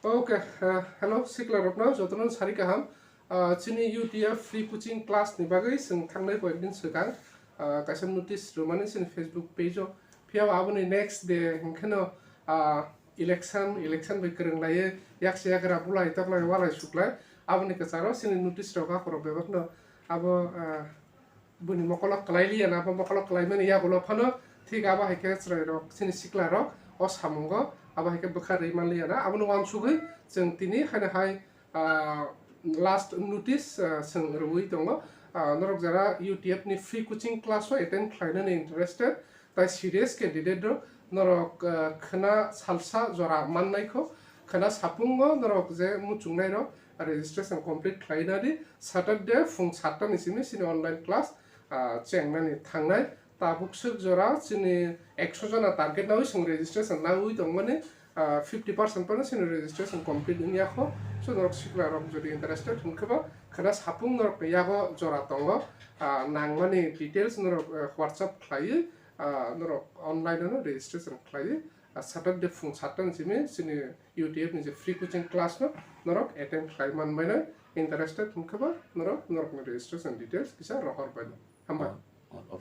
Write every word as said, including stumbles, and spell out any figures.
Okay, uh, hello sikla rokno jotono sari kaham. Uh, chini U T F free coaching class ni bagwi chwng thangnai koyekdin swkang, uh, kaisa notice rwmani chini Facebook page o. Phiya aboni next day hwnkhe no, uh, election, election bai kwrwng laiwi yaksa yagra bulai toklai walai suklai. Aboni kwcharo chini notice rok akhorok bebakno abo, uh, buini mokolo kwlai liya na, abo mokolo kwlaimani yagulo phano thik abo hai khe chwrairok, chini siklarok o samungo abo hai khe bwkha rwi man liya na. Abono uansugwi chwng tini haino hai, ah, last notice, ah, chwng rwui tongo. Ah, norok jara U T F ni free coaching class o attend khlainani interested, tai serious candidate rok norok, ah, khwna salsa jora mannai kho, khwna sapungo norok je muchungnai rok registration complete khlai nadi. Saturday phung satta ni simi chini online class, ah, chengnani thangnai. Tabuk swk jora chini ekso jona target nawi chwng registration nawi tongmani, ah, fifty percent phano chini registration complete wngya kho. So norok sikla rok jodi interested hwnkhe bo khwna sapung norok ni yago jora tongo. Ah, nangmani details norok, ah, WhatsApp khlaiwi, ah, norok online no registration khlaiwi, ah, Saturday phung satta ni simi chini U T F ni je free coaching class no norok attend khlai man baino interested hwnkhe bo norok, norok ni registration details kisa rohor baino. Hambai. Oh, oh,